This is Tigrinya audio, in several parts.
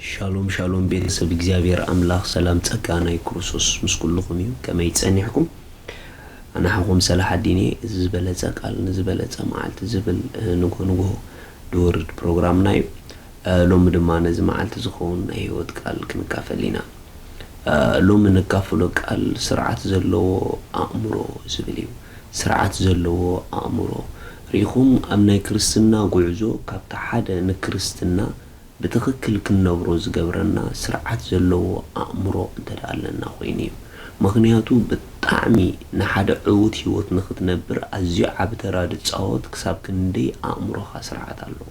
ሻሎም ሻሎም ቤተሰብ እግዚኣብሔር ኣምላኽ ሰላም ጸጋ ናይ ክርስቶስ ምስ ኩልኹም እዩ። ከመይ ጸኒሕኩም? ኣነ ሓኹም ሰላሓዲን እየ። እዚ ዝበለጸ ቃል ንዝበለጸ መዓልቲ ዝብል ንግሆ ንግሆ ድወርድ ፕሮግራምና እዩ። ሎሚ ድማ ነዚ መዓልቲ ዝኸውን ናይ ህይወት ቃል ክንካፈል ኢና። ሎሚ ንካፍሎ ቃል ስርዓት ዘለዎ ኣእምሮ ዝብል እዩ። ስርዓት ዘለዎ ኣእምሮ ርኢኹም ኣብ ናይ ክርስትና ጉዕዞ ካብቲ ሓደ ንክርስትና ብትኽክል ክንነብሮ ዝገብረና ስርዓት ዘለዎ ኣእምሮ እንተ ደኣ ኣለና ኮይኑ እዩ። ምኽንያቱ ብጣዕሚ ንሓደ ዕዉት ህይወት ንኽትነብር ኣዝዩ ዓቢ ተራ ዝጻወት ክሳብ ክንደይ ኣእምሮኻ ስርዓት ኣለዎ።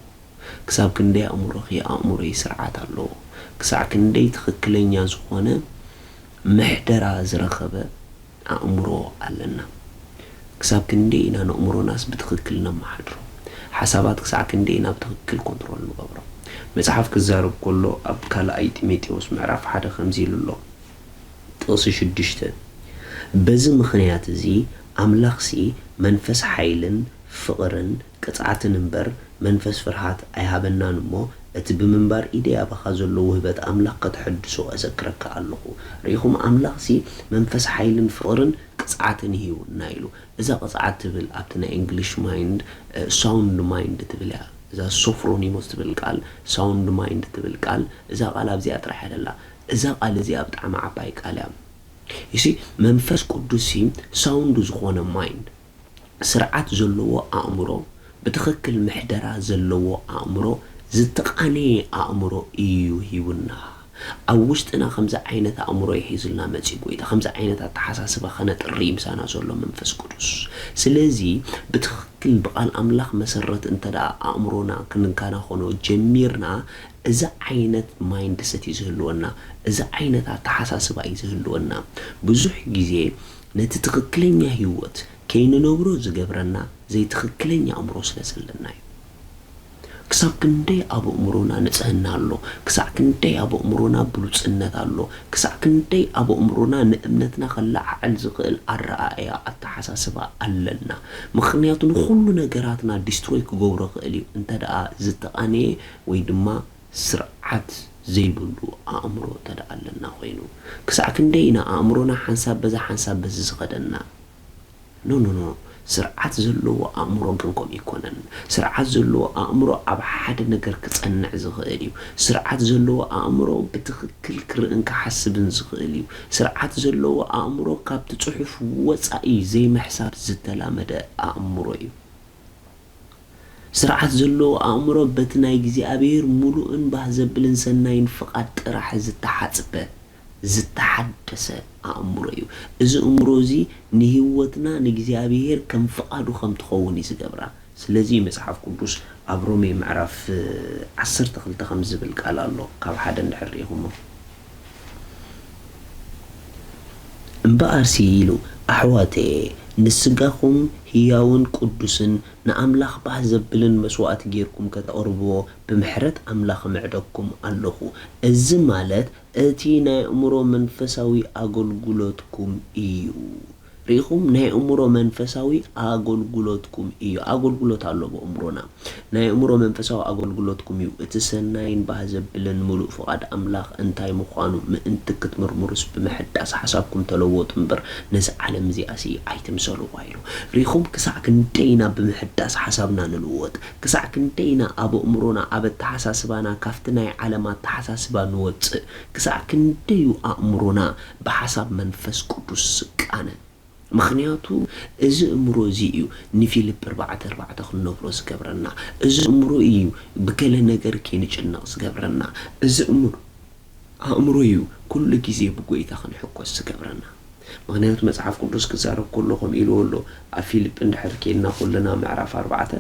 ክሳብ ክንደይ ኣእምሮኺ ኣእምሮይ ስርዓት ኣለዎ። ክሳዕ ክንደይ ትኽክለኛ ዝኾነ ምሕደራ ዝረኸበ ኣእምሮ ኣለና። ክሳብ ክንደይ ኢና ነእምሮናስ ብትኽክል ነመሓድሮ? ሓሳባት ክሳዕ ክንደይ ኢና ብትኽክል ኮንትሮል ንገብሮ? መጽሓፍ ክዛረብ ከሎ ኣብ ካልኣይ ጢሞቴዎስ ምዕራፍ ሓደ ከምዚ ኢሉ ኣሎ። ጥቕሲ ሽዱሽተ፣ በዚ ምኽንያት እዚ ኣምላኽሲ መንፈስ ሓይልን ፍቕርን ቅጽዓትን እምበር መንፈስ ፍርሃት ኣይሃበናን እሞ፣ እቲ ብምንባር ኢደይ ኣባኻ ዘሎ ውህበት ኣምላኽ ከተሐድሶ እዘክረካ ኣለኹ። ርኢኹም፣ ኣምላኽሲ መንፈስ ሓይልን ፍቕርን ቅጽዓትን ይህቡና ኢሉ። እዛ ቅጽዓት ትብል ኣብቲ ናይ እንግሊሽ ማይንድ ሳውንድ ማይንድ ትብል እያ። እዛ ሶፍሮኒሞስ ትብል ቃል፣ ሳውንድ ማይንድ ትብል ቃል፣ እዛ ቃል ኣብዚኣ ጥራሕ እያ ዘላ። እዛ ቃል እዚኣ ብጣዕሚ ዓባይ ቃል እያ። ይሲ መንፈስ ቅዱስ ሲ ሳውንድ ዝኾነ ማይንድ፣ ስርዓት ዘለዎ ኣእምሮ፣ ብትኽክል ምሕደራ ዘለዎ ኣእምሮ፣ ዝተቓነየ ኣእምሮ እዩ ሂቡና። ኣብ ውሽጥና ከምዚ ዓይነት ኣእምሮ እዩ ሒዙልና መጺኡ ጎይታ። ከምዚ ዓይነት ኣተሓሳስባ ከነጥሪ እዩ ምሳና ዘሎ መንፈስ ቅዱስ። ስለዚ ብትኽክል ብቃል ኣምላኽ መሰረት እንተ ደኣ ኣእምሮና ክንከናኸኖ ጀሚርና፣ እዚ ዓይነት ማይንድሰት እዩ ዝህልወና። እዚ ዓይነት ኣተሓሳስባ እዩ ዝህልወና። ብዙሕ ግዜ ነቲ ትኽክለኛ ህይወት ከይንነብሮ ዝገብረና ዘይትኽክለኛ ኣእምሮ ስለ ዘለና እዩ። ክሳብ ክንደይ ኣብ ኣእምሮና ንጽህና ኣሎ፣ ክሳዕ ክንደይ ኣብ ኣእምሮና ብሉጽነት ኣሎ፣ ክሳዕ ክንደይ ኣብ ኣእምሮና ንእምነትና ከለዓዕል ዝኽእል ኣረኣእያ፣ ኣተሓሳስባ ኣለና። ምኽንያቱ ንኹሉ ነገራትና ዲስትሮይ ክገብሮ ይኽእል እዩ፣ እንተ ደኣ ዝተቓነየ ወይ ድማ ስርዓት ዘይብሉ ኣእምሮ እንተ ደኣ ኣለና ኮይኑ። ክሳዕ ክንደይ ኢና ኣእምሮና ሓንሳብ በዚ ሓንሳብ በዚ ዝኸደና? ኖ፣ ኖ፣ ኖ። ስርዓት ዘለዎ ኣእምሮ ግን ከምኡ ኣይኮነን። ስርዓት ዘለዎ ኣእምሮ ኣብ ሓደ ነገር ክጸንዕ ዝኽእል እዩ። ስርዓት ዘለዎ ኣእምሮ ብትኽክል ክርእን ክሓስብን ዝኽእል እዩ። ስርዓት ዘለዎ ኣእምሮ ካብቲ ጽሑፍ ወጻኢ ዘይምሕሳብ ዝተላመደ ኣእምሮ እዩ። ስርዓት ዘለዎ ኣእምሮ በቲ ናይ እግዚኣብሔር ምሉእን ባህ ዘብልን ሰናይን ፍቓድ ጥራሕ ዝተሓጽበ፣ ዝተሓደሰ ኣእምሮ እዩ። እዚ እምሮ እዚ ንህይወትና ንእግዚኣብሔር ከም ፍቓዱ ከም ትኸውን እዩ ዝገብራ። ስለዚ መጽሓፍ ቅዱስ ኣብ ሮሜ ምዕራፍ ዓሰርተ ክልተ ከም ዝብል ቃል ኣሎ፣ ካብ ሓደ እንድሕር ርኢኹሞ። እምበኣርሲ ኢሉ፣ ኣሕዋተየ፣ ንስጋኹም ህያውን ቅዱስን ንኣምላኽ ባህ ዘብልን መስዋእቲ ጌርኩም ከተቕርብዎ ብምሕረት ኣምላኽ እምዕደኩም ኣለኹ። እዚ ማለት እቲ ናይ ኣእምሮ መንፈሳዊ ኣገልግሎትኩም እዩ። ርኢኹም፣ ናይ ኣእምሮ መንፈሳዊ ኣገልግሎትኩም እዩ። ኣገልግሎት ኣሎ ብኣእምሮና። ናይ ኣእምሮ መንፈሳዊ ኣገልግሎትኩም እዩ። እቲ ሰናይን ባህ ዘብልን ምሉእ ፍቓድ ኣምላኽ እንታይ ምዃኑ ምእንቲ ክትምርምሩስ፣ ብምሕዳስ ሓሳብኩም ተለወጡ እምበር፣ ነዚ ዓለም እዚኣሲ ኣይትምሰልዋ ኢሉ። ርኢኹም፣ ክሳዕ ክንደይ ኢና ብምሕዳስ ሓሳብና ንልወጥ? ክሳዕ ክንደይ ኢና ኣብ ኣእምሮና፣ ኣብ ኣተሓሳስባና ካብቲ ናይ ዓለም ኣተሓሳስባ ንወጽእ? ክሳዕ ክንደይ እዩ ኣእምሮና ብሓሳብ መንፈስ ቅዱስ ዝቃነ? ምኽንያቱ እዚ እምሮ እዚ እዩ ንፊልፕ ኣርባዕተ ኣርባዕተ ክንነብሮ ዝገብረና። እዚ እምሮ እዩ ብገለ ነገር ከይንጭነቕ ዝገብረና። እዚ እምሮ፣ ኣእምሮ እዩ ኩሉ ግዜ ብጎይታ ክንሕጎስ ዝገብረና። ምኽንያቱ መጽሓፍ ቅዱስ ክዛረብ ከሎ ከምኡ ኢልዎ ኣሎ። ኣብ ፊልፕ እንድሕር ኬድና ኩልና ምዕራፍ ኣርባዕተ፣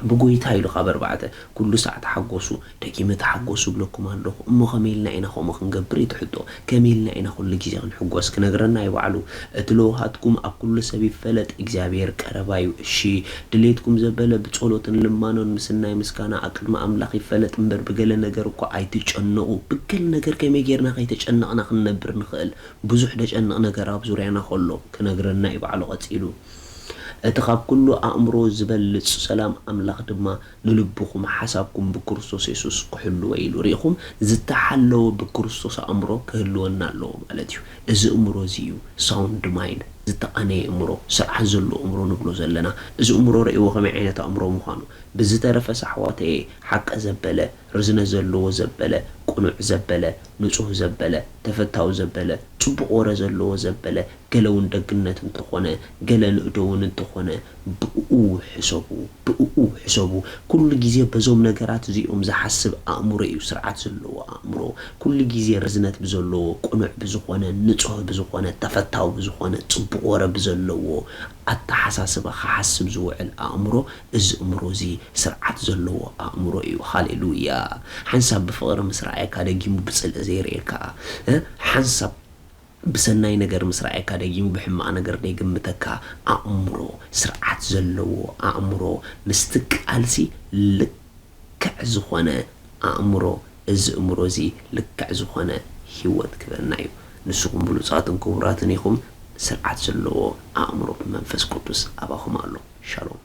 ብጎይታ ኢሉ ካብ ኣርባዕተ፣ ኩሉ ሳዕ ተሓጎሱ፣ ደጊመ ተሓጎሱ እብለኩም ኣለኹ። እሞ ከመይ ኢልና ኢና ከምኡ ክንገብር እዩ እቲ ሕቶ። ከመይ ኢልና ኢና ኩሉ ግዜ ክንሕጎስ? ክነግረና እዩ ባዕሉ። እቲ ለውሃትኩም ኣብ ኩሉ ሰብ ይፈለጥ፣ እግዚኣብሔር ቀረባ እዩ። እሺ፣ ድሌትኩም ዘበለ ብጸሎትን ልማኖን ምስናይ ምስጋና ኣብ ቅድሚ ኣምላኽ ይፈለጥ እምበር፣ ብገለ ነገር እኳ ኣይትጨነቑ። ብገለ ነገር ከመይ ጌርና ከይተጨነቕና ክንነብር ንኽእል? ብዙሕ ደጨንቕ ነገር ኣብ ዙርያና ከሎ ክነግረና እዩ ባዕሉ ቀጺሉ። እቲ ካብ ኩሉ ኣእምሮ ዝበልጽ ሰላም ኣምላኽ ድማ ንልብኹም ሓሳብኩም ብክርስቶስ የሱስ ክሕልዎ ኢሉ። ርኢኹም፣ ዝተሓለወ ብክርስቶስ ኣእምሮ ክህልወና ኣለዎ ማለት እዩ። እዚ እምሮ እዚ እዩ ሳውንድ ማይንድ፣ ዝተቓነየ እምሮ፣ ስርዓት ዘለዎ እምሮ ንብሎ ዘለና። እዚ እምሮ ርእይዎ ከመይ ዓይነት ኣእምሮ ምዃኑ። ብዝተረፈ ኣሕዋተየ፣ ሓቂ ዘበለ፣ ርዝነት ዘለዎ ዘበለ፣ ቅኑዕ ዘበለ፣ ንጹህ ዘበለ፣ ተፈታዊ ዘበለ፣ ጽቡቕ ወረ ዘለዎ ዘበለ፣ ገለ እውን ደግነት እንተኾነ፣ ገለ ንእዶ እውን እንተኾነ፣ ብእኡ ሕሰቡ፣ ብእኡ ሕሰቡ። ኩሉ ግዜ በዞም ነገራት እዚኦም ዝሓስብ ኣእምሮ እዩ ስርዓት ዘለዎ ኣእምሮ። ኩሉ ግዜ ርዝነት ብዘለዎ፣ ቅኑዕ ብዝኾነ፣ ንጹህ ብዝኾነ፣ ተፈታዊ ብዝኾነ፣ ጽቡቕ ወረ ብዘለዎ ኣተሓሳስባ ክሓስብ ዝውዕል ኣእምሮ፣ እዚ እምሮ እዚ ስርዓት ዘለዎ ኣእምሮ እዩ። ሃሌሉያ። ሓንሳብ ብፍቕሪ ምስ ረኣየካ ደጊሙ ብጽልኢ ዘይርእየካ፣ እ? ሓንሳብ ብሰናይ ነገር ምስ ረኣየካ ደጊሙ ብሕማቕ ነገር ዘይግምተካ ኣእምሮ፣ ስርዓት ዘለዎ ኣእምሮ፣ ምስቲ ቃልሲ ልክዕ ዝኾነ ኣእምሮ፣ እዚ እምሮ እዚ ልክዕ ዝኾነ ህይወት ክበና እዩ። ንስኹም ብሉጻትን ክቡራትን ኢኹም፣ ስርዓት ዘለዎ ኣእምሮ ብመንፈስ ቅዱስ ኣባኹም ኣሎ። ሻሎም።